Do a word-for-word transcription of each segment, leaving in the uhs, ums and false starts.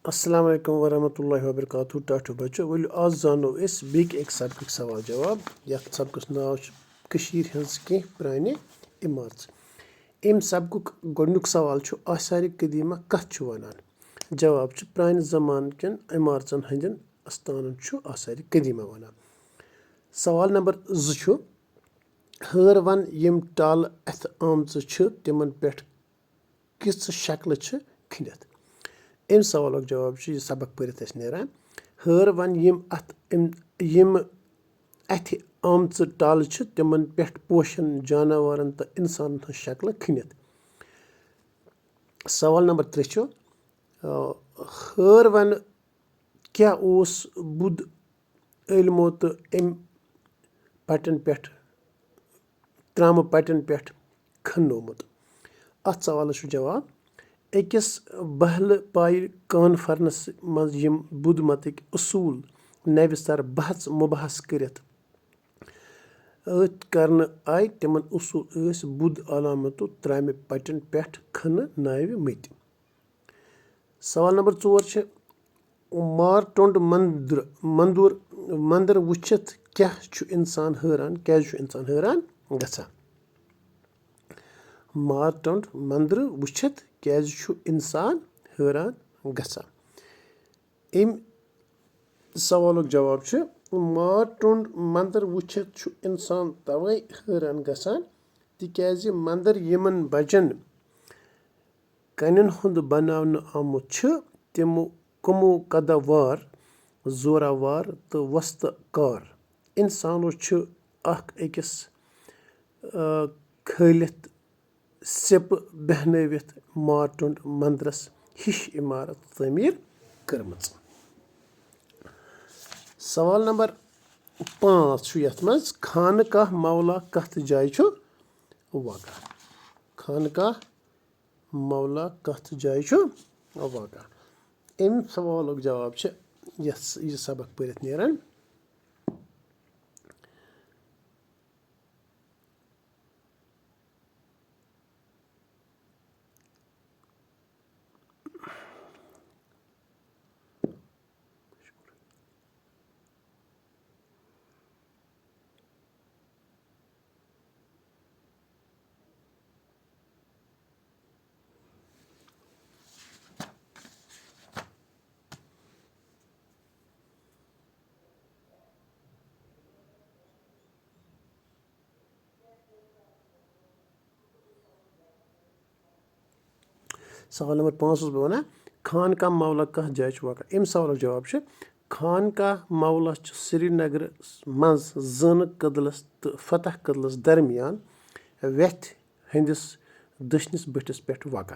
السلام علیکم ورحمۃ اللہ وبرکاتہ۔ ٹاٹھو بچو، ؤلِو آز زانو أسۍ بیٚکہِ أکۍ سبقٕکۍ سوال جواب۔ یَتھ سبقَس ناو چھُ کٔشیٖرِ ہٕنٛز کینٛہہ پرٛانہِ عمارژٕ۔ اَمہِ سبقُک گۄڈٕنیُک سوال چھُ، آثارِ قدیمہ کَتھ چھُ وَنان؟ جواب چھُ، پرٛانہِ زمانہٕ کٮ۪ن عمارژَن ہٕنٛدٮ۪ن استانَن چھُ آثارِ قدیمہ وَنان۔ سوال نمبر زٕ چھُ، ہٲر وَن یِم ٹالہٕ اَتھٕ آمژٕ چھِ، تِمَن پٮ۪ٹھ کِژھ شکلہٕ چھِ کھٔنِتھ؟ اَمہِ سوالُک جواب چھُ یہِ سبق پٔرِتھ اَسہِ نیران۔ ہٲر وَن یِم اَتھ، یِم، یِم اَتھِ آمژٕ ٹالہٕ چھِ، تِمَن پٮ۪ٹھ پوشَن جاناوارَن تہٕ اِنسانَن ہٕنٛز شکلہٕ کھٔنِتھ۔ سوال نمبر ترٛےٚ چھُ، آ، ہٲر وَن کیٛاہ اوس بُدھ عٲلمو تہٕ أمۍ پٹن پٮ۪ٹھ، ترامہٕ پٹن پٮ۪ٹھ کھننومُت؟ اَتھ سوالَس چھُ جواب، أکِس بہلہٕ پایہِ کانفرنس منٛز یِم بُدھ متٕکۍ اصوٗل نوِ سرٕ بحث مباحث کٔرِتھ أتھۍ کرنہٕ آیہِ، تِمن اصوٗل ٲسۍ بُدھ علامتو ترامہِ پٹن پٮ۪ٹھ کھننٲومٕتۍ۔ سوال نمبر ژور چھِ، مارٹونڈ مندر، مندور، مندر وٕچھِتھ کیٛاہ چھُ اِنسان حٲران، کیٛازِ چھُ اِنسان حٲران گژھان؟ مارٹونڈ مندر وٕچھِتھ کیٛازِ چھُ اِنسان حٲران گژھان؟ اَمہِ سوالُک جواب چھُ، مارٹونڈ مندر وٕچھِتھ چھُ اِنسان تَوَے حٲران گژھان، تِکیٛازِ مندر یِمَن بجن کَنٮ۪ن ہُنٛد بناونہٕ آمُت چھُ، تِمو کمو قدہ وار، زورہ وار تہٕ وسطہٕ کار اِنسانو چھُ اکھ أکِس، آ، کھٲلِتھ سیٚپہٕ بیٚہنٲوِتھ مارٹونڈ مندرس ہِش عمارت تعمیٖر کٔرمٕژ۔ سوال نمبر پانٛژھ چھُ یَتھ منٛز، خانقاہ مولا کَتھ جایہِ چھُ واقع؟ خانقاہ مولا کَتھ جایہِ چھُ واقع؟ اَمہِ سوالُک جواب چھُ یَتھ، یہِ سبق پٔرِتھ نیران۔ سوال نمبر پانٛژھ اوسُس بہٕ وَنان، خانقاہ مولا کَتھ جایہِ چھُ واقع؟ اَمہِ سوالُک جواب چھُ، خانقاہ مولا چھُ سرینگرَس منٛز زٲنہٕ کدلَس تہٕ فتح کدلَس درمیان وٮ۪تھِ ہٕنٛدِس دٔچھنِس بٔٹھِس پٮ۪ٹھ واقع۔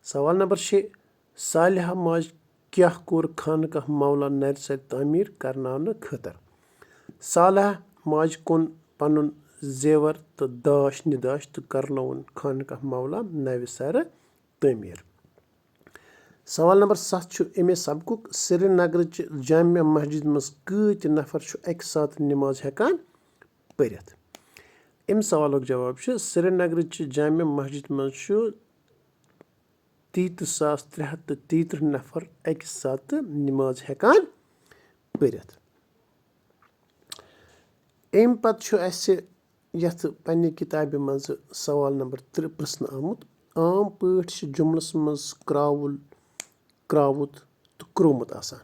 سوال نمبر شےٚ، صالحہ ماجہِ کیٛاہ کوٚر خانقاہ مولا نرِ سرِ تعمیٖر کرناونہٕ خٲطرٕ؟ صالحہ ماجہِ کُن پنُن زیور تہٕ داش نداش تہٕ کرنووُن خانقاہ مولا نوِ سرٕ تعمیٖر۔ سوال نمبر ستھ چھُ اَمے سبقُک، سرینگرٕچہِ جامع مسجد منٛز کۭتۍ نفر چھُ اَکہِ ساتہٕ نماز ہٮ۪کان پٔرِتھ؟ اَمہِ سوالُک جواب چھُ، سرینگرٕچہِ جامع مسجد منٛز چھُ تیٖتٕرٛہ ساس ترٛےٚ ہَتھ تہٕ تیٚیہِ تٕرٛہ نفر اَکہِ ساتہٕ نماز ہٮ۪کان پٔرِتھ۔ اَمہِ پتہٕ چھُ اَسہِ یَتھ پنٛنہِ کِتابہِ منٛز سوال نمبر ترٛےٚ پرٛژھنہٕ آمُت، عام پٲٹھۍ چھِ جملس منٛز کرٛاوُل، کرٛاوُت تہٕ کرٛومُت آسان،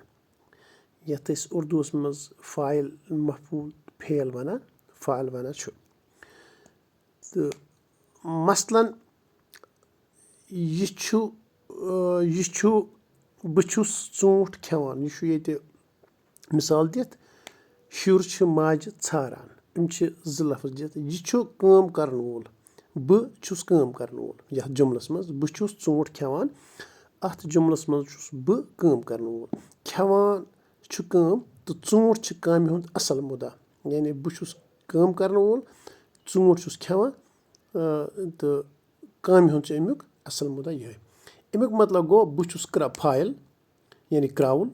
یَتھ أسۍ اُردوَس منٛز فاعل، مفعول، فعل وَنان، فاعل وَنان چھُ۔ تہٕ مثلاً، یہِ چھُ، آ، یہِ چھُ، بہٕ چھُس ژوٗنٛٹھ کھٮ۪وان۔ یہِ چھُ ییٚتہِ مثال دِتھ، شُر چھُ ماجہِ ژھاران۔ یِم چھِ زٕ لفظ دِتھ۔ یہِ چھُ کٲم کرن وول۔ بہٕ چھُس کٲم کرن وول۔ یَتھ جملس منٛز بہٕ چھُس ژوٗنٛٹھ کھٮ۪وان، اَتھ جملس منٛز چھُس بہٕ کٲم کرن وول۔ کھٮ۪وان چھُ کٲم تہٕ ژوٗنٛٹھ چھُ کامہِ ہُنٛد اصل مُدا۔ یعنی بہٕ چھُس کٲم کرن وول، ژوٗنٛٹھ چھُس کھٮ۪وان، آ، تہٕ کامہِ ہُنٛد چھُ اَمیُک اصل مُدا یِہوٚے۔ اَمیُک مطلب گوٚو، بہٕ چھُس کرٛا-، فاعل، یعنی کرٛاوُل،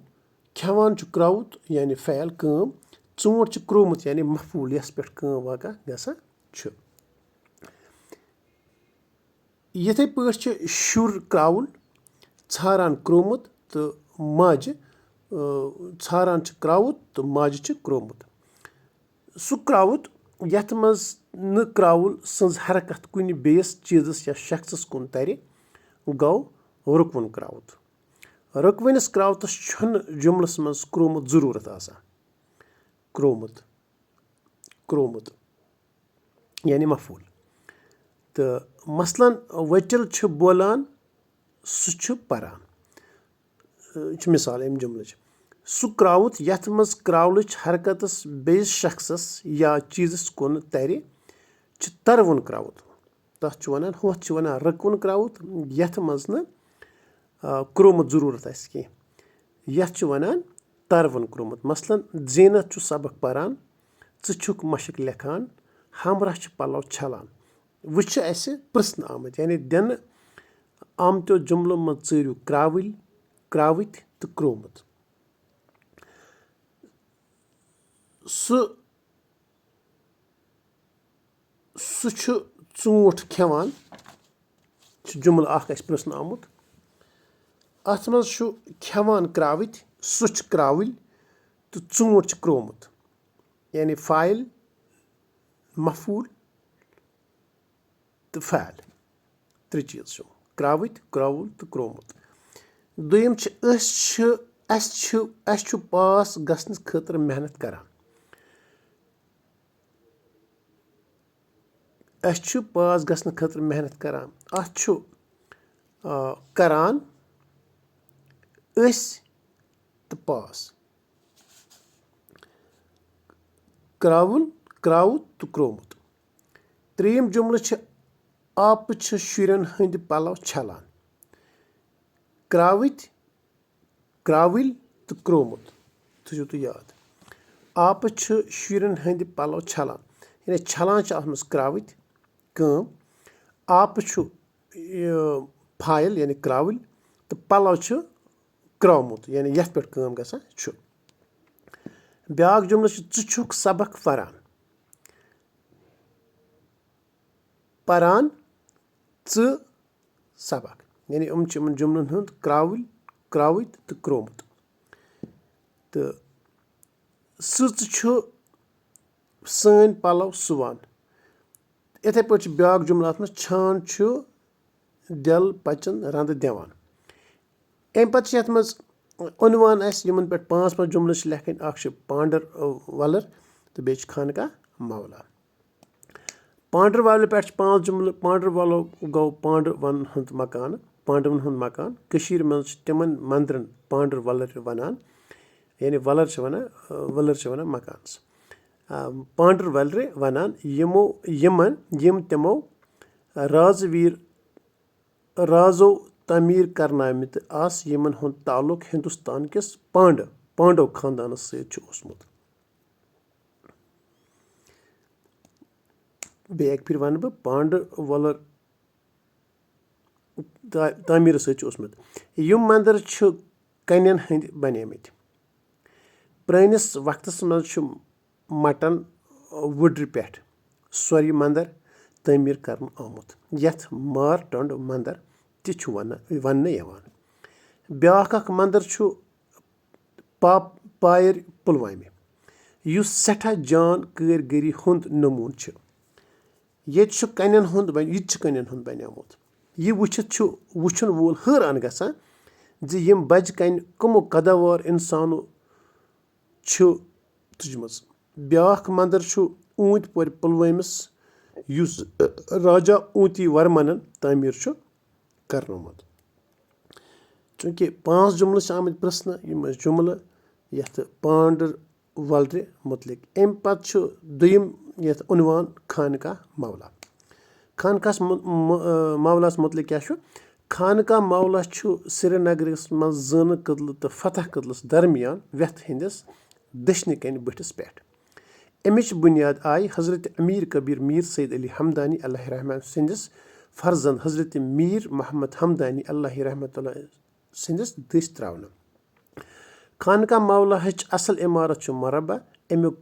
کھٮ۪وان چھُ کرٛاوُت، یعنی فعل، کٲم، ژوٗنٛٹھ چھُ کرٛومُت، یعنی مفعول، یَس پٮ۪ٹھ کٲم واقع گژھان چھُ۔ یِتھَے پٲٹھۍ چھُ شُر کرٛاوُل، ژھاران کرٛومُت تہٕ ماجہِ، آ، ژھاران چھِ کرٛاوُت تہٕ ماجہِ چھِ کرٛومُت۔ سُہ کرٛاوُت یَتھ منٛز نہٕ کرٛاوُل سٕنٛز حرکت کُنہِ بیٚیِس چیٖزَس یا شخصَس کُن تَرِ، گوٚو رُکوُن کرٛاوُت۔ رُکوٕنِس کرٛاوتَس چھُنہٕ جُملَس منٛز کرٛومُت ضروٗرت آسان۔ کرٛومُت، کرٛومُت، یعنی مفعوٗل۔ تہٕ مثلاً، ؤٹِل چھُ بولان، سُہ چھُ پَران۔ یہِ چھِ مثال اَمہِ جُملٕچ۔ سُہ کرٛاوُت یَتھ منٛز کرٛاولٕچ حرکتَس بیٚیِس شخصَس یا چیٖزَس کُن تَرِ، چھُ تَروُن کرٛاوُت۔ تَتھ چھُ وَنان، ہُتھ چھِ وَنان رٔکوُن کرٛاوُت، یَتھ منٛز نہٕ، آ، کرٛومُت ضروٗرت آسہِ کینٛہہ۔ یَتھ چھِ وَنان تَروُن کرٛومُت۔ مثلاً، زینت چھُ سبق پَران، ژٕ چھُکھ مَشٕق لیکھان، ہمراہ چھُ پَلو چھَلان۔ وۄنۍ چھِ اَسہِ پرٛژھنہٕ آمٕتۍ، یعنی دِنہٕ آمتیو جُملو منٛز ژٲرِو کرٛاوٕلۍ، کرٛاوٕتۍ تہٕ کرٛومُت۔ سُہ، سُہ چھُ ژوٗنٛٹھ کھٮ۪وان، چھُ جُملہٕ اَکھ اَسہِ پرٛژھنہٕ آمُت۔ اَتھ منٛز چھُ کھٮ۪وان کرٛاوٕتۍ، سُہ چھُ کرٛاوٕلۍ تہٕ ژوٗنٛٹھ چھُ کرٛومُت۔ یعنی فاعل، مفعوٗل تہٕ فعل۔ ترٛےٚ چیٖز چھِ کرٛاوٕتۍ، کرٛاوُل تہٕ کرٛومُت۔ دوٚیِم چھِ، أسۍ چھِ، اَسہِ چھِ، اَسہِ چھُ پاس گژھنہٕ خٲطرٕ محنت کران۔ اَسہِ چھُ پاس گژھنہٕ خٲطرٕ محنت کران۔ اَتھ چھُ، آ، کران أسۍ تہٕ پاس۔ کرٛاوُن، کرٛاوُت تہٕ کرٛومُت۔ ترٛیٚیِم جُملہٕ چھِ، آپہٕ چھِ شُرٮ۪ن ہٕنٛدۍ پَلو چھَلان۔ کرٛاوٕتۍ، کرٛاوٕلۍ تہٕ کرٛومُت۔ تھٲیِو تُہۍ یاد۔ آپہٕ چھِ شُرٮ۪ن ہٕنٛدۍ پَلو چھَلان۔ یعنی چھَلان چھِ اَتھ منٛز کرٛاوٕتۍ کٲم۔ آپہٕ چھُ، یہِ، فاعل، یعنی کرٛاوٕلۍ، تہٕ پَلو چھُ کرٛاومُت، یعنی یَتھ پٮ۪ٹھ کٲم گژھان چھُ۔ بیٛاکھ جُملہٕ چھُ، ژٕ چھُکھ سبق پَران۔ پَران ژٕ سبق۔ یعنی یِم چھِ یِمَن جُملَن ہُنٛد کرٛاوٕلۍ، کرٛاوٕتۍ تہٕ کرٛومُت۔ تہٕ سٕژ چھُ سٲنۍ پَلو سُوان۔ یِتھَے پٲٹھۍ چھُ بیٛاکھ جُملہٕ اَتھ منٛز، چھان چھُ دٮ۪ل پَچَن رَنٛدٕ دِوان۔ اَمہِ پَتہٕ چھِ یَتھ منٛز عنوان اَسہِ، یِمَن پٮ۪ٹھ پانٛژھ پانٛژھ جُملہٕ چھِ لیکھٕنۍ۔ اَکھ چھُ پانٛڈَر، اَ، وَلَر تہٕ بیٚیہِ چھُ خانقاہ مولا۔ پانٛڈَر وَلہٕ پٮ۪ٹھ چھِ پانٛژھ جُملہٕ۔ پانٛڈَر وَلو گوٚو پانٛڈَوَن ہُنٛد مکانہٕ، پانٛڈَوَن ہُنٛد مکان۔ کٔشیٖرِ منٛز چھِ تِمَن مَندرَن پانٛڈَر وَلَر وَنان، یعنی وَلَر چھِ وَنان، اَ، وَلَر چھِ وَنان مکانَس۔ آ، پانٛڈَر وَلرِ وَنان، یِمو، یِمَن، یِم تِمو رازٕ ویٖر، رازو تعمیٖر کرنٲومٕتۍ آسہٕ، یِمَن ہُنٛد تعلق ہندوستان کِس پانٛڈٕ، پانٛڈو خاندانَس سۭتۍ چھُ اوسمُت۔ بیٚیہِ اَکہِ پھِرِ وَنہٕ بہٕ، پانٛڈٕ وَلَر تا-، تعمیٖرَس سۭتۍ چھُ اوسمُت۔ یِم مَندَر چھِ کَنٮ۪ن ہٕنٛدۍ بَنیمٕتۍ۔ پرٛٲنِس وقتَس منٛز چھُ مَٹَن وُڈرِ پٮ۪ٹھ سورِ مَندَر تعمیٖر کرنہٕ آمُت، یَتھ مار ٹنٛڈ مَندَر تہِ چھُ وَنہٕ-، وَننہٕ یِوان۔ بیٛاکھ اَکھ مَندَر چھُ پا-، پایَر پُلوامہِ، یُس سٮ۪ٹھاہ جان کٲرۍ گٔری ہُنٛد نموٗنہٕ چھُ۔ ییٚتہِ چھُ کَنٮ۪ن ہُنٛد بَنہِ-، یہِ تہِ چھُ کَنٮ۪ن ہُنٛد بَنیومُت۔ یہِ وٕچھِتھ چھُ وٕچھُن وول حٲران گژھان زِ یِم بَجہِ کَنہِ کٕمو قداوار اِنسانو چھِ تُجمٕژ۔ بیٛاکھ مَندَر چھُ اوٗنتۍ پورِ پُلوٲمِس، یُس راجا اوٗنتی ورمنَن تعمیٖر چھُ کرنومُت۔ چوٗنٛکہِ پانٛژھ جُملہٕ چھِ آمٕتۍ پرٛژھنہٕ، یِم ٲسۍ جُملہٕ یَتھ پانٛڈَر وَلرِ مُتعلِق۔ اَمہِ پَتہٕ چھُ دوٚیِم یَتھ عنوان خانقاہ مولا۔ خانقاہَس مُ-، مُ-، آ، مولاہَس مُتعلِق کیٛاہ چھُ؟ خانقاہ مولا چھُ سرینگرَس منٛز زٲنہٕ کدلہٕ تہٕ فتح کدلَس درمیان وٮ۪تھ ہٕنٛدِس دٔچھنہِ کَنہِ بٔٹھِس پٮ۪ٹھ۔ اَمِچ بُنیاد آیہِ حضرت امیر کبیر میر سید علی ہمدانی علیہ رحمہ سٕنٛدِس فرزند حضرت میر محمد ہمدانی علیہ رحمۃ اللہ سٕنٛدِس دٔسۍ ترٛاونہٕ۔ خانقاہ مولاہٕچ اصل عمارت چھُ مربع، اَمیُک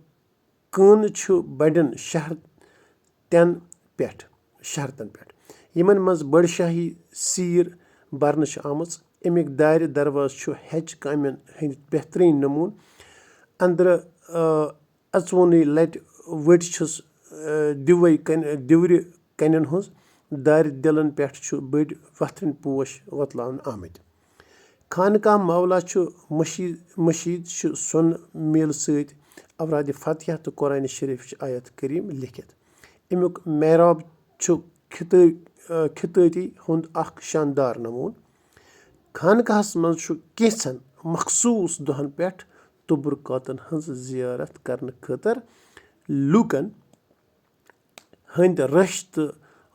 کٲنہٕ چھُ بڑٮ۪ن شہرتن پٮ۪ٹھ، شہرتن پٮ۪ٹھ، یِمن منٛز بڑشاہی سیٖر برنہٕ چھِ آمٕژ۔ اَمِکۍ دارِ دروازٕ چھُ ہیٚچہِ کامٮ۪ن ہٕنٛدۍ بہتریٖن نموٗنہٕ۔ أنٛدرٕ، آ، اَژوُنُے لَٹہِ ؤٹۍ چھِس، آ، دِوَے کَنہِ، دِورِ کَنٮ۪ن ہٕنٛز دارِ دِلَن پٮ۪ٹھ چھُ بٔڑۍ وَتھرِنۍ پوش وۄتلاونہٕ آمٕتۍ۔ خانقاہ مولا چھُ مشیٖد، مشیٖد چھُ سۄنہٕ میلہٕ سۭتۍ اورادِ فاتحہ تہٕ قرآنِ شریفٕچ آیت کریٖم لیٚکھِتھ۔ اَمیُک محراب چھُ خطٲ-، آ، خطٲطی ہُنٛد اکھ شاندار نموٗنہٕ۔ خانقاہَس منٛز چھُ کینٛژھن مخصوٗص دۄہَن پٮ۪ٹھ تبرکاتَن ہٕنٛز زیارت کرنہٕ خٲطرٕ لوٗکَن ہٕنٛدۍ رش تہٕ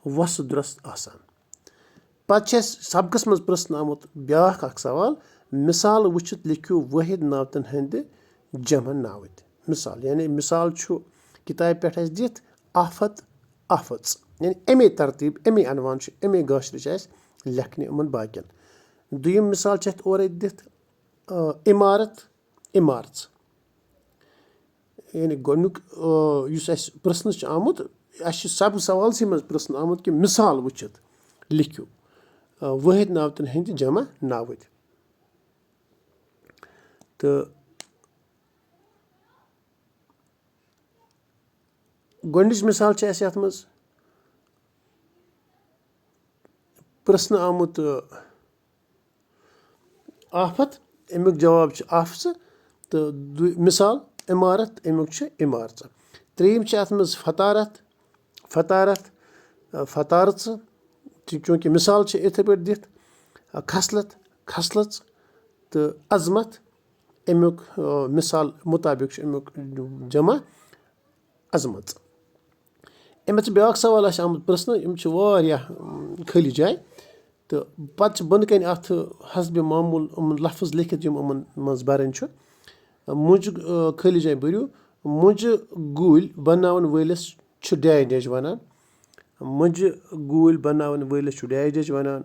وۄسہٕ درۄس آسان۔ پتہٕ چھِ اَسہِ سبقس منٛز پرٛژھنہٕ آمُت بیٛاکھ اکھ سوال، مثال وٕچھِتھ لیکھِو وٲحد ناوتن ہٕنٛدِ جمع ناوٕتۍ۔ مثال، یعنی مثال چھُ کِتابہِ پٮ۪ٹھ اَسہِ دِتھ آفت، آفژ۔ یعنی اَمے ترتیٖب، اَمے عنوان چھُ، اَمے گاشرِ چھِ اَسہِ لیکھنہِ یِمن باقین۔ دوٚیِم مثال چھِ اَتھ اورَے دِتھ، آ، عمارت، عمارژ۔ یعنی گۄڈٕنیُک، آ، یُس اَسہِ پرٛژھنہٕ چھُ آمُت، اَسہِ چھُ سب سوالسٕے منٛز پرٛژھنہٕ آمُت کہِ مثال وٕچھِتھ لیکھِو، آ، وٲحد ناوتن ہٕنٛدِ جمع ناوٕتۍ۔ تہٕ گۄڈٕنِچ مثال چھِ اَسہِ یَتھ منٛز پرٛژھنہٕ آمُت، آ، آفت، اَمیُک جواب چھُ آفژٕ، تہٕ دُ-، مثال عمارت، اَمیُک چھُ عمارژٕ۔ ترٛیٚیِم چھِ اَتھ منٛز فطارت، فطارت، آ، فطارژٕ، چ-، چوٗنٛکہِ مثال چھِ یِتھَے پٲٹھۍ دِتھ، آ، خصلت، خصلژ، تہٕ عظمت، اَمیُک، آ، مثال مُطابق چھُ اَمیُک جمع عظمت۔ اَمہِ پَتہٕ چھُ بیٛاکھ سوال اَسہِ آمُت پرٛژھنہٕ، یِم چھِ واریاہ، اۭں، خٲلی جایہِ۔ تہٕ پَتہٕ چھِ بۄنہٕ کَنہِ اَتھ حسبِ معموٗل یِمَن لفظ لیکھِتھ، یِم یِمَن منٛز بَرٕنۍ چھُ۔ مُنٛجہِ، آ، خٲلی جایہِ بٔرِو۔ مُنٛجہِ گوٗلۍ بَناوَن وٲلِس چھُ ڈیش ڈیش وَنان۔ مُنٛجہِ گوٗلۍ بَناوَن وٲلِس چھُ ڈیش ڈیش وَنان۔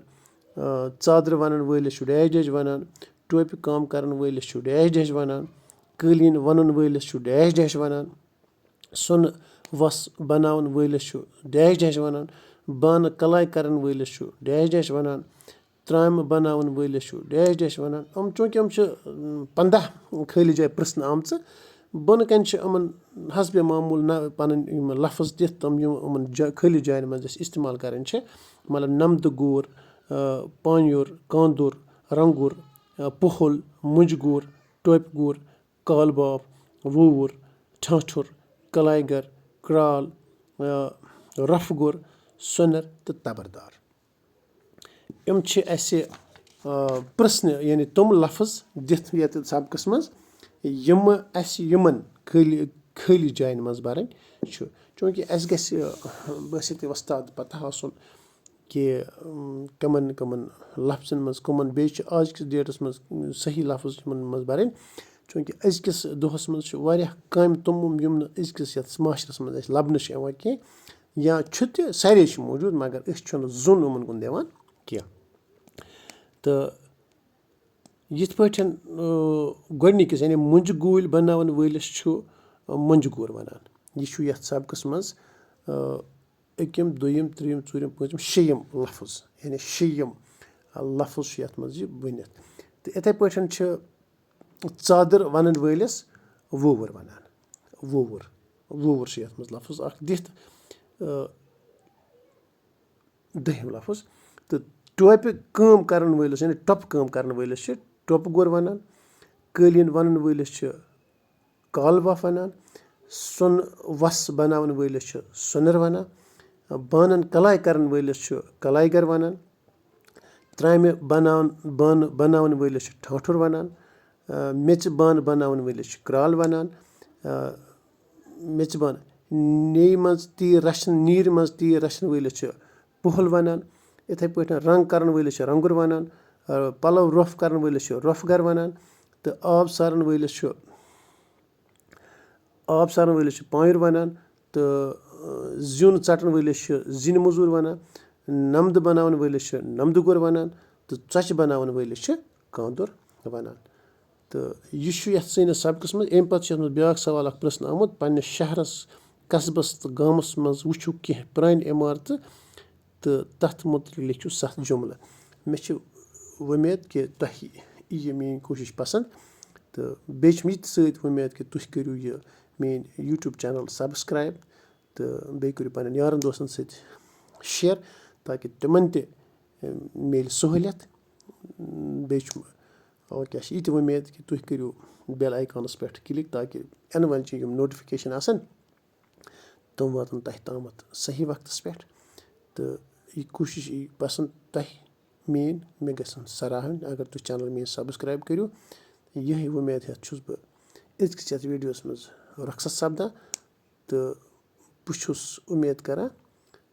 آ، ژادرٕ وَنَن وٲلِس چھُ ڈیش ڈیش وَنان۔ ٹوپہِ کٲم کَرَن وٲلِس چھُ ڈیش ڈیش وَنان۔ قٲلیٖن وَنَن وٲلِس چھُ ڈیش ڈیش وَنان۔ سۄنہٕ وَس بَناوَن وٲلِس چھُ ڈیش ڈیش وَنان۔ بانہٕ کَلاے کَرَن وٲلِس چھُ ڈیش ڈیش وَنان۔ ترٛامہِ بَناوَن وٲلِس چھُ ڈیش ڈیش وَنان۔ یِم، چوٗنٛکہِ یِم چھِ، اۭں، پنٛداہ خٲلی جایہِ پرٛژھنہٕ آمژٕ، بۄنہٕ کَنہِ چھِ یِمَن حسبِ معموٗل نہ پَنٕنۍ یِم لفظ دِتھ، تِم یِم یِمَن جا-، خٲلی جایَن منٛز أسۍ استعمال کَرٕنۍ چھِ، مطلب، نَمدٕ گوٗر، آ، پانیُر، کاندُر، رنٛگُر، آ، پُہُل، مُنٛجہِ گوٗر، ٹوپہِ گوٗر، کالباف، ووٗر، ٹھانٛٹھُر، کلایگر، کرٛال، آ، رۄپھٕ گوٚر، سۄنَر تہٕ تبردار۔ یِم چھِ اَسہِ، آ، پرٛژھنہِ، یعنی تِم لفظ دِتھ یَتھ سبقَس منٛز، یِم اَسہِ یِمَن خٲلی، خٲلی جایَن منٛز بَرٕنۍ چھُ۔ چوٗنٛکہِ اَسہِ گژھِ، آ، بہٕ ٲسِتھ وۄستاد پَتہ آسُن کہِ، اۭں، کَمَن کَمَن لفظن منٛز کَمَن، بیٚیہِ چھِ آز کِس ڈیٹَس منٛز صحیح لفظ یِمَن منٛز بَرٕنۍ، چوٗنٛکہِ أزکِس دۄہَس منٛز چھِ واریاہ کامہِ تِم یِم نہٕ أزکِس یَتھ معاشرَس منٛز اَسہِ لَبنہٕ چھِ یِوان کینٛہہ، یا چھِ تہِ، سارے چھِ موٗجوٗد، مگر أسۍ چھِنہٕ زوٚن یِمَن کُن دِوان کینٛہہ۔ تہٕ یِتھ پٲٹھۍ، آ، گۄڈٕنِکِس، یعنی مۄنٛجہِ گوٗلۍ بَناوَن وٲلِس چھُ، آ، مۄنٛجہِ گوٗر وَنان۔ یہِ چھُ یَتھ سبقَس منٛز، آ، أکِم، دوٚیِم، ترٛیٚیِم، ژوٗرِم، پوٗنٛژِم، شیٚیِم لفظ، یعنی شیٚیِم لفظ چھُ یَتھ منٛز یہِ ؤنِتھ۔ تہٕ یِتھَے پٲٹھۍ چھِ ژادر وَنَن وٲلِس ووٗوُر وَنان۔ ووٗوُر، ووٗوُر چھُ یَتھ منٛز لفظ اَکھ دِتھ، آ، دوٚیِم لفظ۔ تہٕ ٹوپہِ کٲم کَرَن وٲلِس، یعنی ٹۄپہٕ کٲم کَرَن وٲلِس چھِ ٹوپہٕ گوٚر وَنان، قٲلیٖن وَنَن وٲلِس چھِ کالباف وَنان، سۄنہٕ وَس بَناوَن وٲلِس چھِ سۄنَر وَنان، بانَن کَلاے کَرَن وٲلِس چھِ کَلاے گَر وَنان، ترٛامہِ بَناوَن، بانہٕ بَناوَن وٲلِس چھِ ٹھانٛٹھُر وَنان، آ، میٚژِ بانہٕ بَناوَن وٲلِس چھِ کرٛال وَنان، آ، میٚژِ بانہٕ، نیٚیہِ منٛز تیٖر رَچھَن، نیٖرِ منٛز تیٖر رَچھَن وٲلِس چھِ پُہُل وَنان، یِتھَے پٲٹھۍ رنٛگ کَرَن وٲلِس چھِ رنٛگُر وَنان، آ، پَلَو روٚف کَرَن وٲلِس چھِ روٚف گَر وَنان، تہٕ آب سارَن وٲلِس چھُ آب سارَن وٲلِس چھِ پانیُر وَنان، تہٕ، آ، زیُن ژَٹَن وٲلِس چھِ زِنہِ مٔزوٗر وَنان، نَمدٕ بَناوَن وٲلِس چھِ نَمدٕ گوٚر وَنان، تہٕ ژۄچہِ بَناوَن وٲلِس چھِ کاندُر وَنان۔ تہٕ یہِ چھُ یَتھ سٲنِس سبقَس منٛز۔ اَمہِ پَتہٕ چھُ یَتھ منٛز بیٛاکھ سوال اَکھ پرٛژھنہٕ آمُت، پنٛنِس شہرَس، قصبَس تہٕ گامَس منٛز وٕچھِو کینٛہہ پرٛانہِ عمارتہٕ تہٕ تَتھ مُتعلِق لیکھِو سَتھ جُملہٕ۔ مےٚ چھِ وۄمید کہِ تۄہہِ یی یہِ میٛٲنۍ کوٗشِش پَسنٛد، تہٕ بیٚیہِ چھُم یہِ تہِ سۭتۍ وۄمید کہِ تُہۍ کٔرِو یہِ میٛٲنۍ YouTube channel subscribe، تہٕ بیٚیہِ کٔرِو پنٛنٮ۪ن یارَن دوستَن سۭتۍ share، تاکہِ تِمَن تہِ، اَم، میلہِ سہوٗلیت۔ بیٚیہِ چھُم، اور کیٛاہ چھِ یہِ تہِ وۄمید کہِ تُہۍ کٔرِو bell icon-َس پٮ۪ٹھ click، تاکہِ یِنہٕ وٲلۍ چھِ یِم notification آسَن، تِم واتَن تۄہہِ تامَتھ صحیح وقتَس پٮ۪ٹھ۔ تہٕ یہِ کوٗشِش یی پَسنٛد تۄہہِ میٛٲنۍ، مےٚ گژھن سراہٕنۍ اگر تُہۍ channel میٛٲنۍ subscribe کٔرِو۔ یِہوٚے وۄمید ہٮ۪تھ چھُس بہٕ أزکِس یَتھ video-َس منٛز رۄخصت سَپدان، تہٕ بہٕ چھُس اُمید کران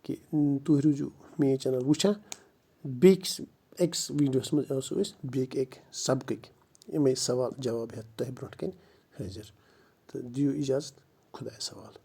کہِ تُہۍ روٗزِو میٛٲنۍ channel وٕچھان۔ بیٚکِس أکِس video-َس منٛز آسو أسۍ بیٚکہِ اَکہِ سبقٕکۍ یِمَے سوال جواب ہٮ۪تھ تۄہہِ برٛونٛٹھ کَنہِ حٲضِر۔ تہٕ دِیِو اِجازت، خۄدایَس حوالہٕ۔